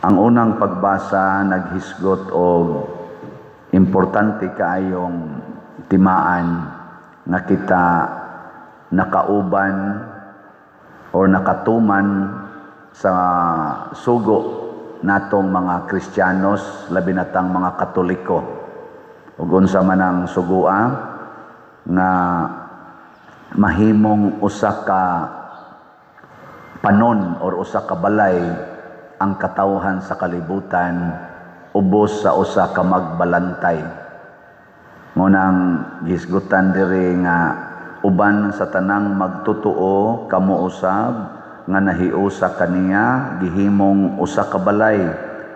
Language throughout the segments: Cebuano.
Ang unang pagbasa naghisgot og importante kaayong timaan nga kita nakauban or nakatuman sa sugo natong mga Kristiyanos, labi na tang mga Katoliko. Ug unsa man ang sugua? Nga mahimong usa ka panon or usa ka balay ang katawhan sa kalibutan ubos sa usa ka magbalantay. Ngunang gisgutan diri nga uban sa tanang magtotoo kamo usab nga nahiusa kaniya gihimong usa ka balay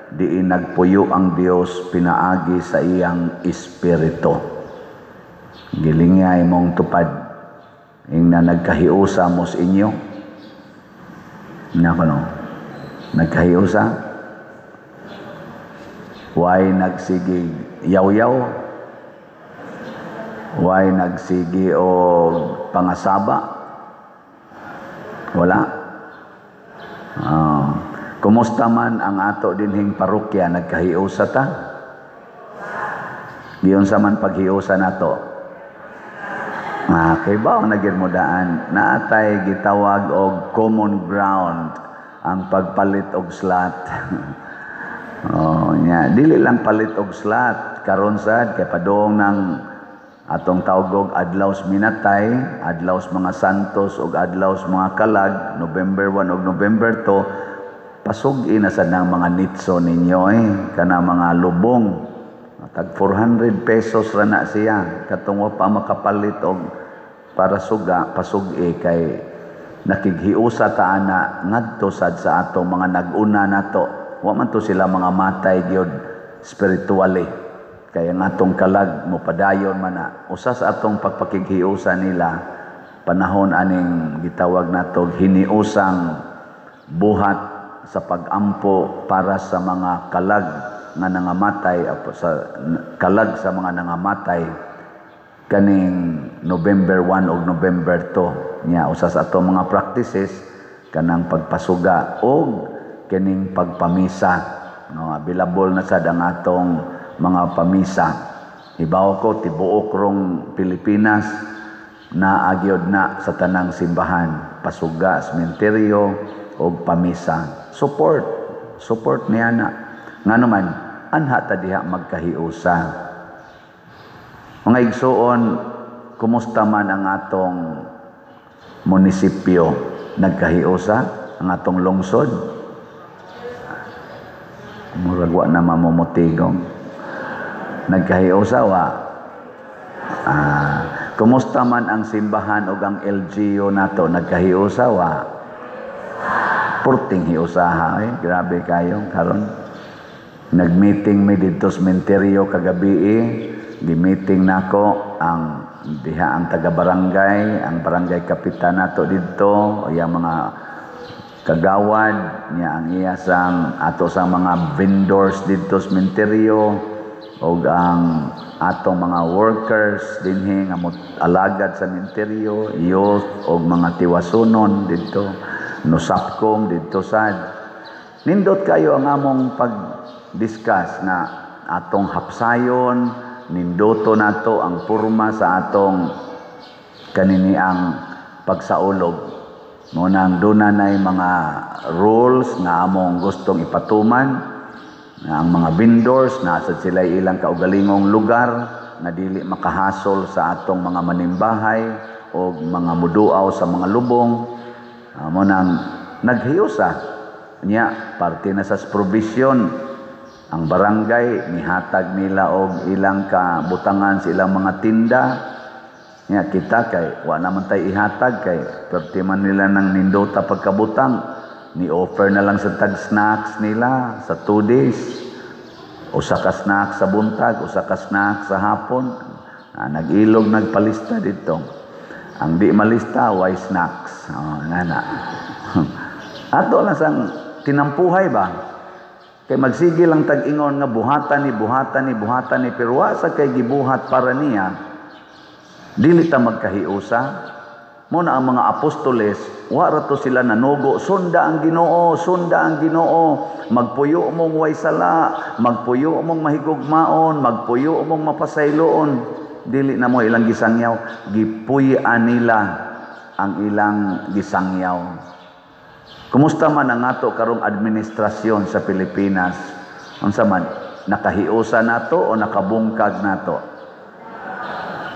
diin nagpuyo ang Dios pinaagi sa iyang espiritu. Gilingya imong tupad ingna nagkahiusa mo sa inyo. Nako no. Nagkahiusa? Why nagsigi yaw-yaw? Why nagsigi o pangasaba? Wala. Kumusta man ang ato dinhing parokya, nagkahiusa ta? Giunsa man paghiusa nato? Ah, kay ba na gyud mo daan naatay gitawag og common ground ang pagpalit og slot. Oh, nya dili lang palit og slot karon sad kay padung ng atong tawgog adlaw sa minatay, adlaw sa mga santos ug adlaw sa mga kalag, November 1 ug November 2, pasug-i na sad ng mga nitso ninyo eh, kana mga lubong. Tag 400 pesos ra na siya katong wa pa makapalit og para suga pasug-i kay nakighiusa ta ana ngadto sad sa atong mga nag-una nato. Wa man to sila mga matay gyud spiritually. Kaya ang atong kalag mopadayon man na. Usa sa atong pagpakighiusa nila panahon aning gitawag nato hiniusang buhat sa pag-ampo para sa mga kalag nga nangamatay, sa kalag sa mga nangamatay kaning November 1 ug November 2. Nya usa sa atong mga practices kanang pagpasuga og kining pagpamisa, no? Available na sad ang atong mga pamisa. Hibaw ko tibuok rong Pilipinas na agyod na sa tanang simbahan, pasuga, sementeryo og pamisa. Support, support niya na. Ngano man anha ta diha magkahiusa. Mga igsuon, kumusta man ang atong munisipyo? Nagkahiusa ang atong lungsod? Murag wa na mamumutigong. Nagkahiusa wa? Kumusta man ang simbahan o ang LGU nato? Nagkahiusa wa? Purting hiusaha eh. Grabe kayo karon. Nagmeeting mi didto sa sementeryo kagabi eh. Gi-meeting nako ang diha ang taga-barangay, ang barangay kapitan nato didto, iyang mga kagawad niya, ang iya sang ato sa mga vendors didto sa sementeryo ug ang atong mga workers dinhi nga alagad sa sementeryo, youth ug mga tiwasunon didto, nusapkom didto sad. Nindot kayo ang among pag-discuss na atong hapsayon, nindoto nato ang porma sa atong kaniniang pagsaulog. Munang duna nay mga rules nga among gustong ipatuman, nga ang mga vendors nasa sila ilang kaugalingong lugar na dili makahasol sa atong mga manimbahay o mga muduaw sa mga lubong. Munang naghiusa niya parte na sa provision ang barangay nihatag nila og ilang kabutangan sa ilang mga tinda. Nya kita kay wa naman tay ihatag kay perti man nila ng nindota pagkabutang, ni offer na lang sa tag snacks nila sa 2 days. Usa ka snack sa buntag, usa ka snack sa hapon. Nag-ilog nagpalista dito. Ang di malista way snacks. Oh, ngana. Ato lang sang tinampuhay ba? Kay magsige lang tag-ingon nga buhatan ni buhatan ni buhatan ni pero wa sa kay gibuhat para niya. Dili ta magkahiusa. Mo na ang mga apostoles, wa ra to sila nanugo, "Sunda ang Ginoo, sunda ang Ginoo, magpuyo mong way sala, magpuyo mong mahigugmaon, magpuyo mong mapasayloon." Dili na mo ilang gisangyaw, gipuy-an nila ang ilang gisangyaw. Kumusta man ang ato karong administrasyon sa Pilipinas? Unsa man, nakahiusa nato o nakabungkag nato?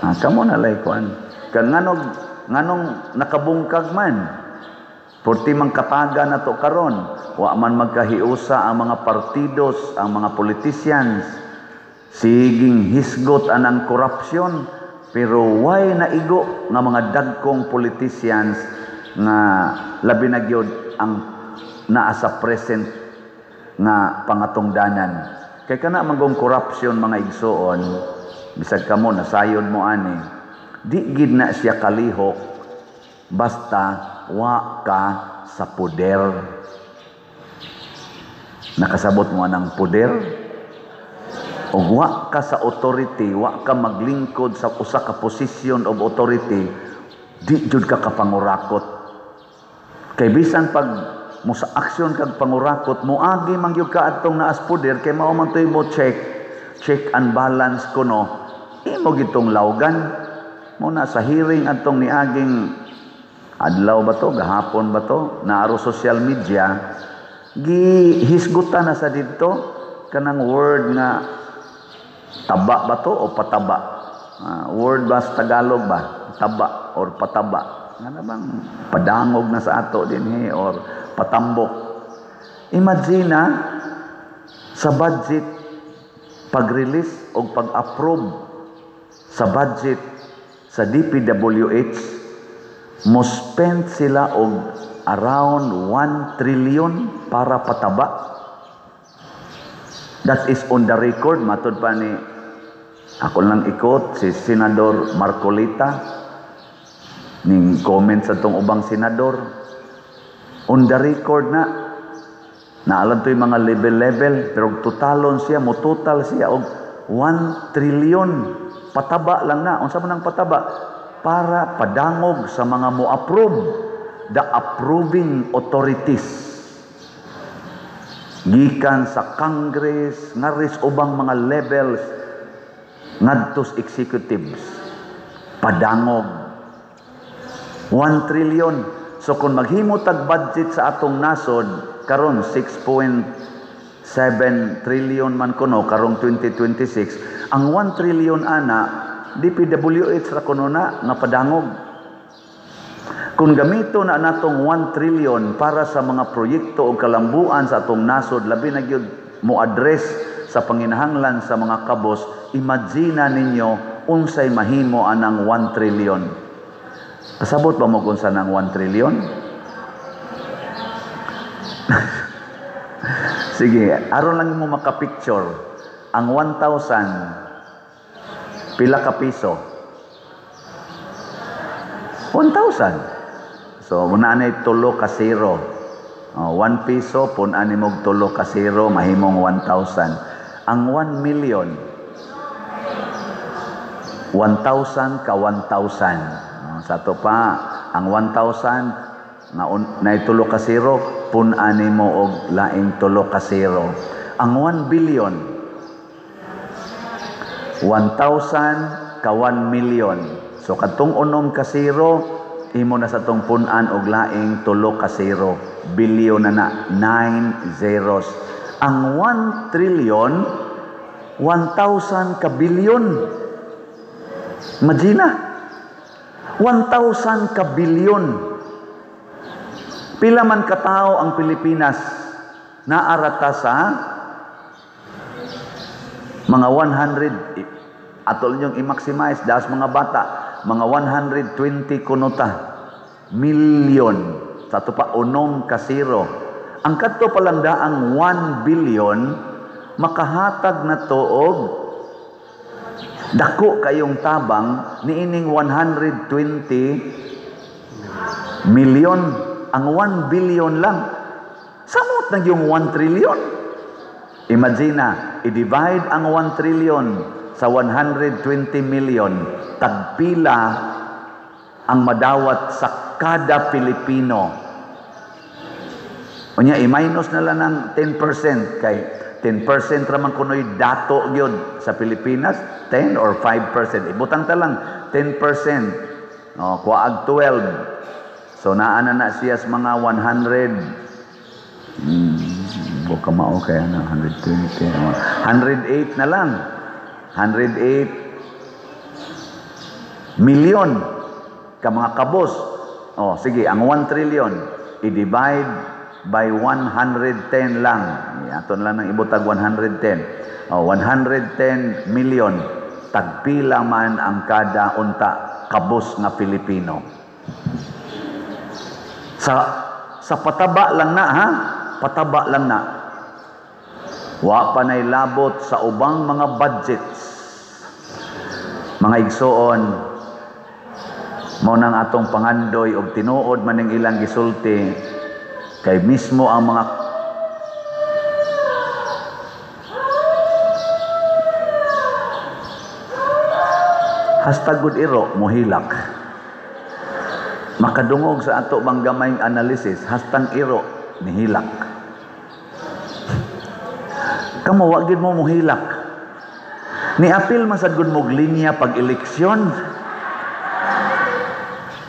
Ah, kamo na lay kuan. Kan nganong nakabungkag man? Purti man kataga nato karon, wa man magkahiusa ang mga partidos, ang mga politicians. Siging hisgot anang korupsyon, pero way naigo nga mga dagkong politicians nga labi na gyud ang naa sa present nga pangatungdanan. Kay kana manggong corruption, mga igsuon, bisag kamo nasayod mo ani, di gid na siya kalihok basta wa ka sa poder. Nakasabot mo anang poder? O wa ka sa authority, wa ka maglingkod sa usa ka position of authority, di jud ka kapangurakot. Kay bisan pag mo sa aksyon kag pangurakot, moagi man gyud ka adtong naas poder, kay mao man to'y mo check and balance kuno, imo gitong lawgan. Mo na sa hearing adtong niaging adlaw ba to, gahapon ba to, naaro social media, gihisgutan na sa didto kanang word nga taba ba to o pataba? Word ba sa Tagalog ba? Taba or pataba? Nga na bang padangog na sa ato dinhi or patambok? Imagine na sa budget, pag-release o pag-approve sa budget sa DPWH, mo spend sila og around 1 trillion para pataba. That is on the record, matod pa ni ako lang ikot si Senador Marcoleta ning comment sa tong ubang senador. On the record na naalam to yung mga level-level, pero totalon siya, mo total siya og 1 trillion pataba lang na. Unsa man ang pataba? Para padangog sa mga mo-approve, the approving authorities, gikan sa Congress ngaris ubang mga levels ngadtos executives, padangog 1 trillion. So kung maghimo tag budget sa atong nasod karon, 6.7 trillion man kuno karong 2026, ang 1 trillion ana DPWH ra kuno na nga padangog. Kung gamito na natong 1 trillion para sa mga proyekto o kalambuan sa atong nasod, labi na gyud mo address sa panginahanglan sa mga kabos, imagine ninyo unsay mahimo anang 1 trillion. Kasabot ba mo kung sa nang 1 trillion? Sige, aron lang mo makapicture. Ang 1,000, pila ka piso? 1,000. So, muna na tulo ka zero. Oh, 1 piso, pun-an ni mog tulo ka zero, mahimong 1,000. Ang 1 million, 1,000 ka 1,000. Oh, sa to pa, ang 1,000, na naitulo ka zero, pun-an nimo og laing tulo ka zero. Ang 1 billion, 1,000 ka 1 million. So, katong unom ka zero, imo na sa tong pun-an og laing tulo ka zero. Billion na na, 9 zeros. Ang 1 trillion, 1,000 ka billion. Imagine, 1,000 ka billion. Pila man katao ang Pilipinas, naarata sa mga 100, atol niyong i-maximize das mga bata, mga 120 kunota million. Sa ato pa unom ka zero. Ang kadto palang daang 1 billion makahatag na to og dako kayong tabang niining 120 million. Ang 1 billion lang, samot na yung 1 trillion. Imagine na, i-divide ang 1 trillion sa 120 million, tagpila ang madawat sa kada Pilipino. Unya i-minus na lang ng 10% kay 10% ra man kunoy dato gyud sa Pilipinas, 10 or 5%. Ibutang ta lang 10%. No, kuwaag 12. So naa na na siya sa mga 100. Buka mao kaya na 120, 108 na lang. 108 million ka mga kabos. Oh, sige, ang 1 trillion i-divide by 110 lang. Aton lang nang ibutag 110. Oh, 110 million, tagpila man ang kada unta kabos nga Pilipino. Sa pataba lang na, ha? Pataba lang na. Wa pa na'y labot sa ubang mga budgets. Mga igsoon, mao nang atong pangandoy og tinuod man ning ilang gisulti kay mismo ang mga hashtag good iro mohilak. Makadungog sa ato bang gamayng analysis, hastang iro nihilak. Kamo wa gid mo mohilak. Niapil man sad gud mo linya pag eleksyon.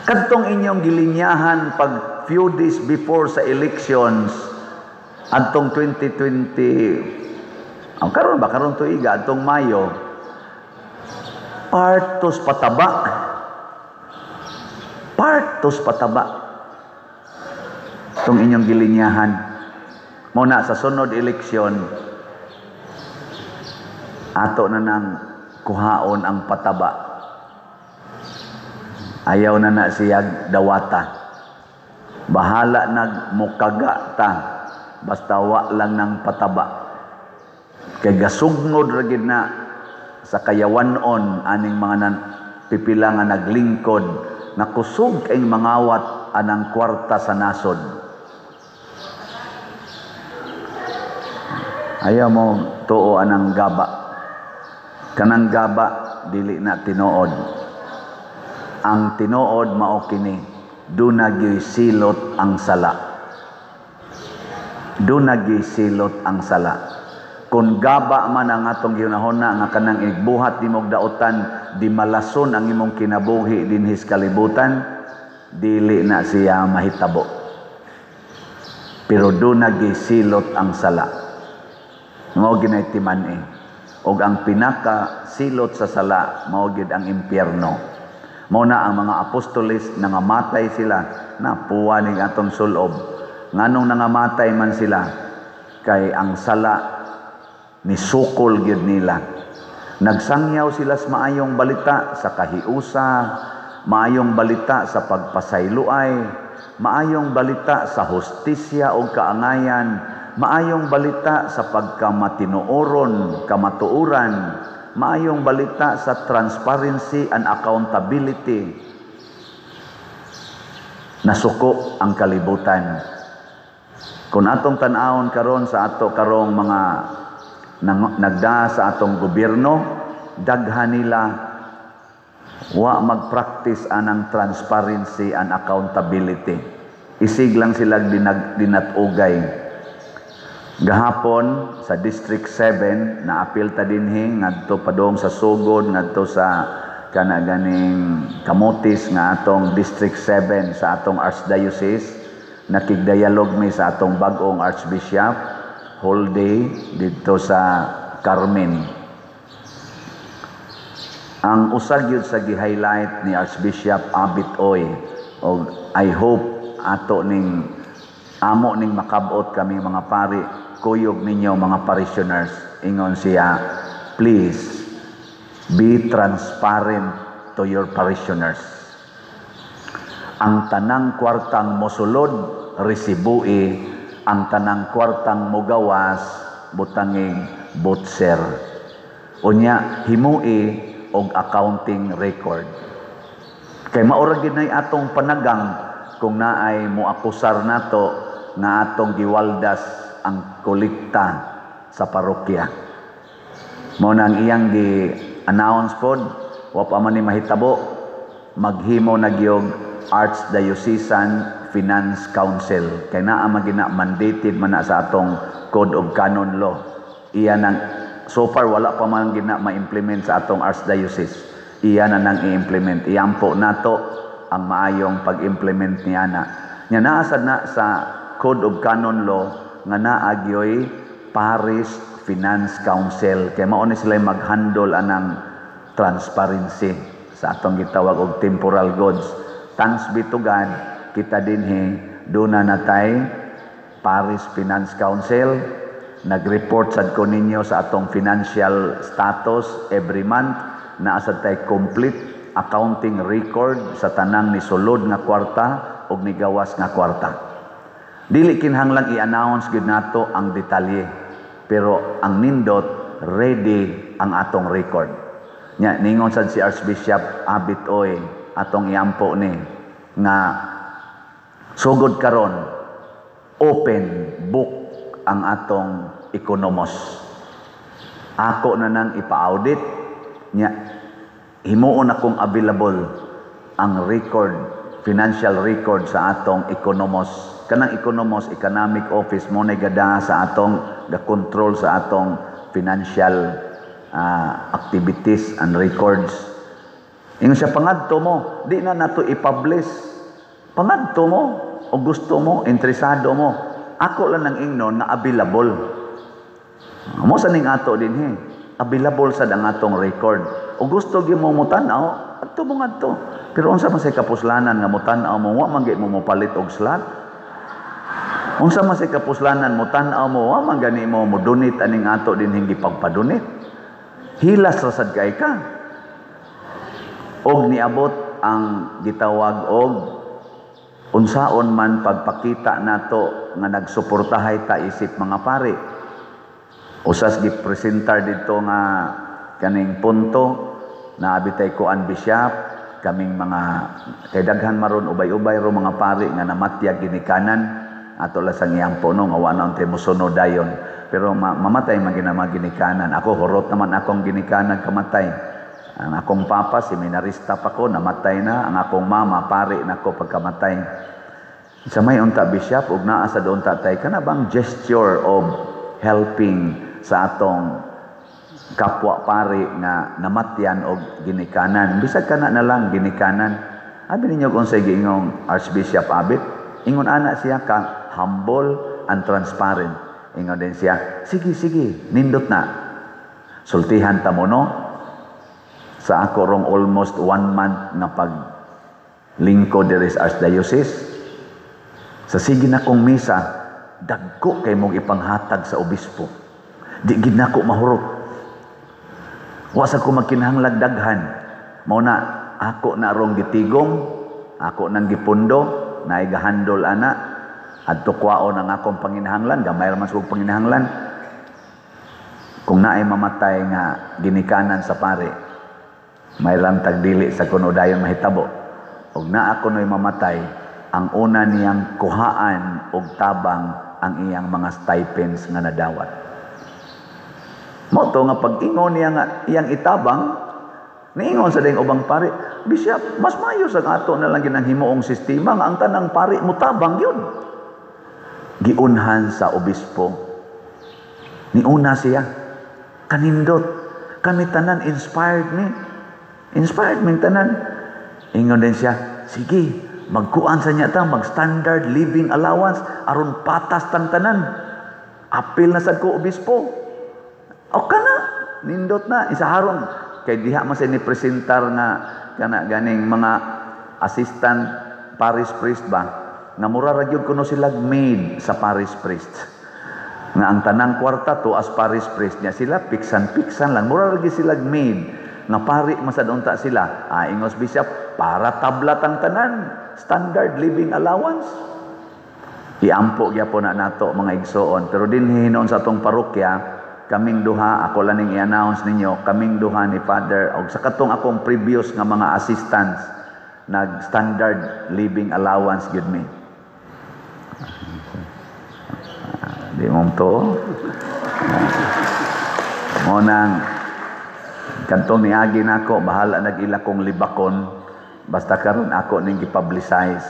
Kadtong inyong gilinyahan pag few days before sa elections adtong 2020, ang karon ba karon tuiga adtong Mayo, partos pataba. Partos pataba tong inyong gilinyahan. Mo na sa sunod eleksyon ato na nang kuhaon ang pataba. Ayaw na na siya dawata. Bahala nagmukaga ta, basta wa lang ng pataba. Kay gasugnod ra gid na sa kayawanon aning mga pipila nga naglingkod nga kusog kay mangawat anang kwarta sa nasod. Ayaw mo tuo anang gaba. Kanang gaba dili na tinuod. Ang tinuod mao kini, duna gyoy silot ang sala. Duna gyoy silot ang sala. Kung gaba man ang atong gihunahuna nga kanang igbuhat nimog daotan, di malason ang imong kinabuhi dinhi sa kalibutan, dili na siya mahitabo. Pero duna gyoy silot ang sala. Mao ginay timan-i. Og ang pinaka silot sa sala mao gyud ang impyerno. Mao na ang mga apostoles nangamatay sila na puwa ning atong sulob. Nganong nangamatay man sila? Kay ang sala nisukol gyud nila. Nagsangyaw sila sa maayong balita sa kahiusa, maayong balita sa pagpasayloay, maayong balita sa hustisya o kaangayan, maayong balita sa pagkamatinuoron, kamatuoran, maayong balita sa transparency and accountability. Nasuko ang kalibutan. Kung atong tan-awon karon sa ato karong mga nagda sa atong gobyerno, daghan nila wa magpractice anang transparency and accountability. Isig lang sila dinatugay. Gahapon sa District 7 naapil ta dinhi ngadto padung sa Sugod, ngadto sa kana ganing Camotes nga atong District 7 sa atong Archdiocese. Nakigdialog mi sa atong bag-ong Archbishop whole day didto sa Carmen. Ang usag yun sa gi-highlight ni Archbishop Abit Oy, og I hope ato ning amo ning makabot kami mga pari, kuyog ninyo mga parishioners. Ingon siya, please be transparent to your parishioners. Ang tanang kwartang mosulod, resibui. Ang tanang kwartang mogawas, butangig butser. Unya himui og accounting record. Kay maura gid nay atong panagang kung naay moakusar nato nga atong giwaldas ang kolekta sa parokya. Mao na ang iyang gi-announce pod, wa pa man ni mahitabo. Maghimo na gyud Archdiocesan Finance Council kay naa man gina, mandated man na sa atong Code of Canon Law. Iya nang so far wala pa man gina ma-implement sa atong archdiocese. Iya na nang i-implement. Iampo nato ang maayong pag-implement niya na. Nya naa sad na sa Code of Canon Law nga naa gyoy Parish Finance Council kay mao ni sila mag-handle anang transparency sa atong gitawag og temporal goods. Thanks be to God, kita dinhi duna na tay Parish Finance Council. Nag-report sad ko ninyo sa atong financial status every month. Naa sad tay complete accounting record sa tanang nisulod nga kwarta ug nigawas nga kwarta. Dili kinahanglang i-announce gyud nato ang detalye, pero ang nindot, ready ang atong record. Nya ningon sad si Archbishop Abit Oy, atong iampo ni nga sugod karon open book ang atong economos. Ako na nang ipa-audit nya, himuon akong available ang record, financial record sa atong economos. Kanang economos, economic office mo na gada sa atong ga control sa atong financial activities and records. Ingon siya, "Pangadto mo, di na nato i-publish. Pangadto mo, o gusto mo, interesado mo. Ako lang nang ingnon nga available." Mo sa ning ato dinhi. Available sad ang atong record. O gusto gyud mo mutan-aw, adto mo ngadto. Pero unsa man say kapuslanan nga mutan-aw mo, wa man gyud mo mopalit og slot? Unsa man say kapuslanan mutan-aw mo, wa man gani mo mo donate aning ato dinhing gipagpa-donate? Hilas ra sad kay ka. Og niabot ang gitawag og unsaon man pagpakita nato nga nagsuportahay ta isip mga pari. Usas gipresentar dito nga kaning punto na abitay kuan, bishop, kaming mga kay daghan maron, ubay-ubay ro mga pari nga namatyag ginikanan. Ato lang sang iyang no nga wa na untay mosunod dayon, pero mamatay man gina mga ginikanan. Ako, hurot naman akong ginikanan kamatay. Ang akong papa, seminarista pa ko, namatay na. Ang akong mama, pari na ko pagkamatay. Sa may unta, bishop, ug naa sa unta tay kana bang gesture of helping sa atong kapwa pari nga namatyan og ginikanan, bisag kana na lang ginikanan. Abi ninyo kung unsay giingong Archbishop Abit? Ingon ana siya ka humble and transparent. Ingon din siya, "Sige, sige, nindot na." Sultihan ta mo, no? Sa ako rong almost one month nga pag lingkod diri sa Archdiocese, sa sige na kong misa, dagko kay mong ipanghatag sa obispo. Di gid nako mahurot. Wa sa ko magkinahanglag daghan. Mao na ako na rong gitigom, ako nang gipundo, naay gahandol ana, adto kwaon ang akong panginahanglan, gamay ra man sa panginahanglan. Kung naay mamatay nga ginikanan sa pare, may lang tagdili sa kuno dayon mahitabo. Og naa kuno'y mamatay, ang una niyang kuhaan og tabang ang iyang mga stipends nga nadawat. Mo to nga pag-ingon niya nga iyang itabang, niingon sa ding ubang pari, "Bishop, mas mayo sa ato na lang ginang himuong sistema nga ang tanang pari mutabang yun." Giunhan sa obispo. Niuna siya. Kanindot. Kami tanan inspired ni. Inspired min tanan. Ingon din siya, "Sige, magkuan sa niya ta, mag-standard living allowance, aron patas tang tanan." Apil na sad ko obispo. O kana, nindot na, isaharon. Kay diha man ni presentar nga kana ganing mga assistant parish priest ba, nga mura ra gyud kuno sila maid sa parish priest. Nga ang tanang kwarta to as parish priest niya sila piksan-piksan lang, mura ra gyud sila maid nga pari masad unta sila. Ah, ingos bishop, para tablat ang tanan, standard living allowance. Iampo gyapon na nato, mga igsoon, pero dinhi hinuon sa atong parokya, kaming duha, ako lang ning i-announce ninyo, kaming duha ni Father og sa katong akong previous nga mga assistants, nag standard living allowance gyud mi. Di mo to. Mo nang kantong niagi nako, bahala nag-ila kong libakon. Basta karon ako ning gi-publicize,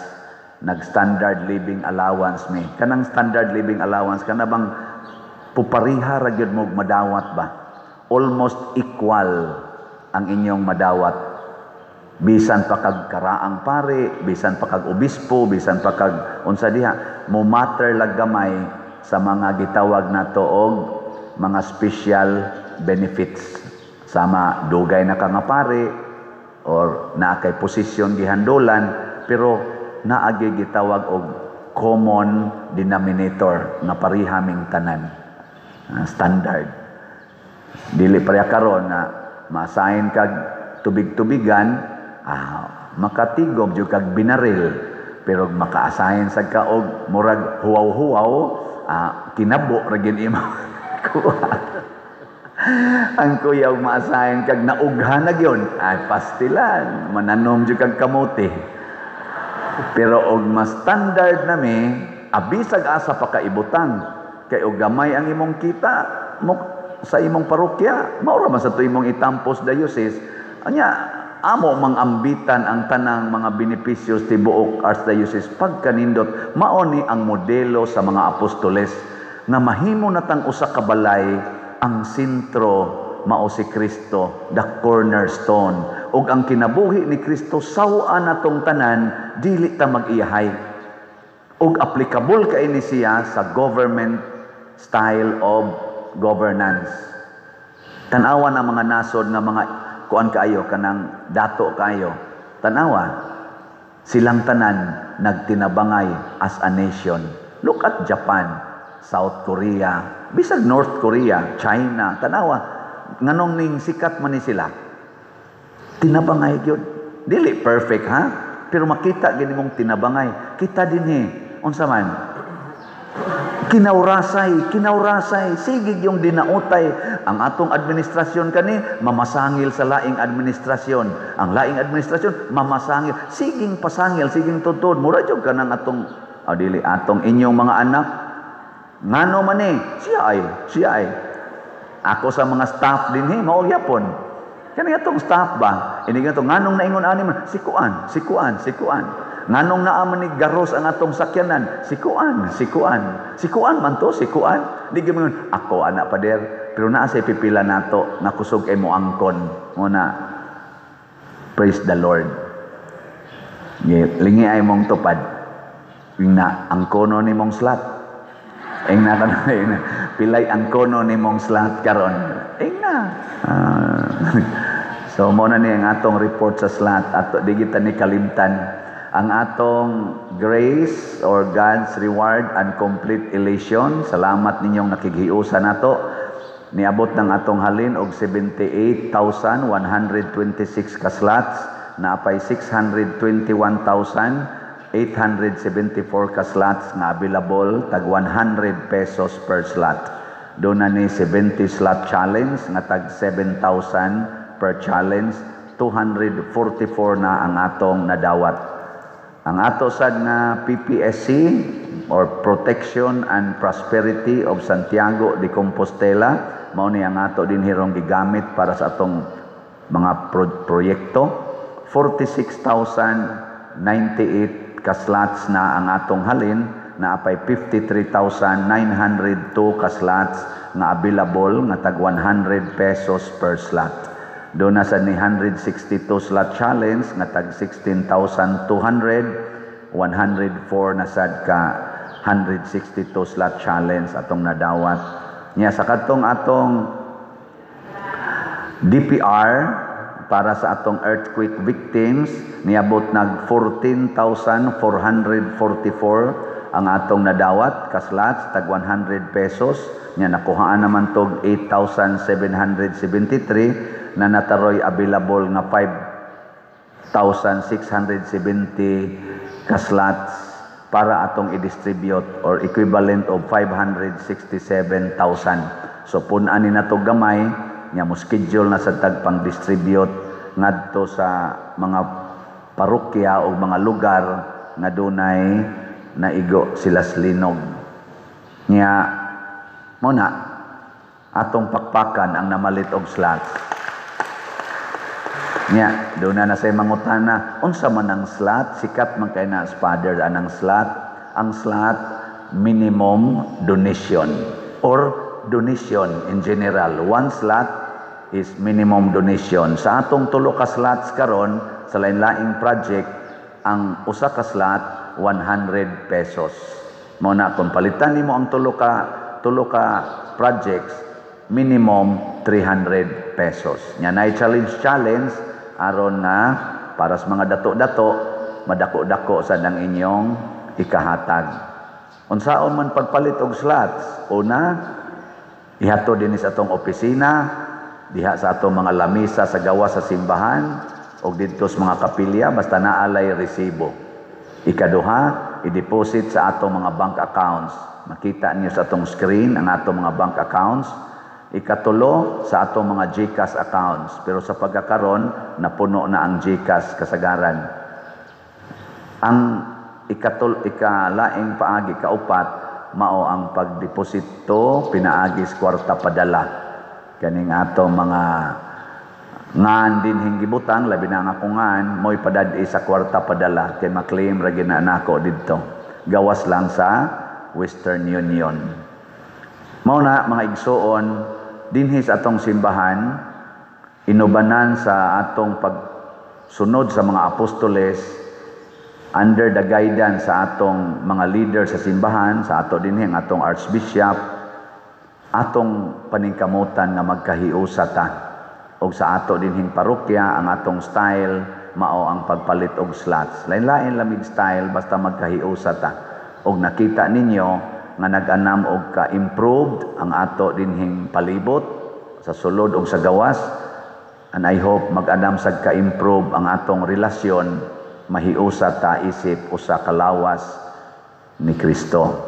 nag standard living allowance mi. Kanang standard living allowance, kana bang pupariha ra gyud mo madawat ba? Almost equal ang inyong madawat. Bisan pa kag karaang pare, bisan pa kag obispo, bisan pa kag unsa diha, mo matter lag gamay sa mga gitawag nato og mga special benefits. Sama dugay na ka nga pare or naa kay posisyon gihandulan, pero naagi gitawag og common denominator nga pareha ming tanan. Standard. Dili pareha karon na ma-assign kag tubig-tubigan, makatigom jud kag binaril, pero maka-assign sad ka og murag huwaw-huwaw, kinabo ra gyud imo kuha. Ang kuyaw ma-assign kag naughan na gyud, ay pastilan, mananom jud kag kamote. Pero og mas standard na mi, abisag asa pa ka ibutang, kay og gamay ang imong kita mo sa imong parokya, mao ra man sa to imong itampos diocese. Anya amo mang ambitan ang tanang mga benepisyo tibuok archdiocese pagkanindot. Mao ni ang modelo sa mga apostoles nga mahimo natang usa ka balay, ang sentro mao si Kristo, the cornerstone. Ug ang kinabuhi ni Kristo saw-a natong tanan, dili ta mag-iyahay. Ug applicable kay ni siya sa government style of governance. Tan-awa na mga nasod nga mga kuan kaayo, kanang dato kaayo. Tan-awa, silang tanan nagtinabangay as a nation. Look at Japan, South Korea, bisag North Korea, China, tanawa, nganong ning sikat man ni sila. Tinabangay gyud. Dili perfect ha, pero makita gini mong tinabangay. Kita dinhi, unsa man? Kinawrasay, kinawrasay, sige yung dinautay. Ang atong administrasyon kani, mamasangil sa laing administrasyon. Ang laing administrasyon, mamasangil. Siging pasangil, siging tutod. Mura jud ka ng atong, dili, atong inyong mga anak. Ngano man eh, siya ay, siya ay. Ako sa mga staff din, hey, mao gyapon. Kani atong staff ba? Ini ganito, nganong naingon ani man? Si kuan, si kuan, si kuan. Nganong naa man ni garos ang atong sakyanan? Si kuan, si kuan. Si kuan man to, si kuan. Di gyud mo ako anak pader, pero naa say pipila nato nga kusog ay mo angkon. Muna, praise the Lord. Lingi ay mong tupad. Ingna angkono ni mong slot. Ingna kanay na pilay angkono ni mong slot karon. Ingna. So mo na ni ang atong report sa slot ato di kita ni kalimtan ang atong grace or God's reward and complete elation. Salamat ninyong nakighiusa nato. Niabot ng atong halin og 78,126 ka slots, naapay 621,874 ka slots nga available, tag 100 pesos per slot. Doon na ni 70 slot challenge nga tag 7,000 per challenge, 244 na ang atong nadawat. Ang ato sad nga PPSC or Protection and Prosperity of Santiago de Compostela, mao ni ang ato din hirong gigamit para sa atong mga proyekto. 46,098 ka slots na ang atong halin, naapay 53,902 ka slots nga available nga tag 100 pesos per slot. Doon na sa ni 162 slot challenge nga tag 16,200, 104 na sad ka 162 slot challenge atong nadawat. Nya sa kadtong atong DPR para sa atong earthquake victims, niabot nag 14,444 ang atong nadawat ka slots tag 100 pesos. Nya nakuhaan naman tog 8,773 na nataroy available nga 5,670 ka slots para atong i-distribute or equivalent of 567,000. So pun-an ni nato gamay, nya mo schedule na sa tag pang-distribute ngadto sa mga parokya o mga lugar nga dunay naigo sila sa linog. Nya mo na atong pakpakan ang namalit og slots. Nya, duna na say mangutana, unsa man ang slot? Sikat man kay na father anang slot. Ang slot, minimum donation or donation in general. One slot is minimum donation. Sa atong tulo ka slots karon sa lain-laing project, ang usa ka slot 100 pesos. Mao na kung palitan nimo ang tulo ka projects, minimum 300 pesos. Nya nay challenge challenge aron nga para sa mga dato-dato, madako-dako sad ang inyong ikahatag. Unsaon man pagpalit og slots? Una, ihatod dinhi sa atong opisina, diha sa atong mga lamisa sa gawas sa simbahan o didto sa mga kapilya, basta naalay resibo. Ikaduha, i-deposit sa atong mga bank accounts. Makita niyo sa atong screen ang atong mga bank accounts. Ikatulo, sa atong mga GCash accounts. Pero sa pagkakaron, napuno na ang GCash kasagaran. Ang ikalaing paagi, kaupat, mao ang pagdeposito pinaagi sa Kwarta Padala. Kaning atong mga ngan dinhing gibutang, labi na ang akong ngan, mo'y padad sa Kwarta Padala kay maklaim ra gyud na nako didto. Gawas lang sa Western Union. Mao na, mga igsuon, dinhi sa atong simbahan, inubanan sa atong pagsunod sa mga apostoles, under the guidance sa atong mga leader sa simbahan, sa ato dinhi ang atong archbishop, atong paningkamutan nga magkahiusa ta. Og sa ato dinhing parokya, ang atong style mao ang pagpalit og slots. Lain-lain lamig style, basta magkahiusa ta. Og nakita ninyo nga nag-anam og ka-improved ang ato dinhing palibot sa sulod og sa gawas, and I hope mag-anam sad ka-improve ang atong relasyon, mahiusa ta isip usa ka lawas ni Kristo.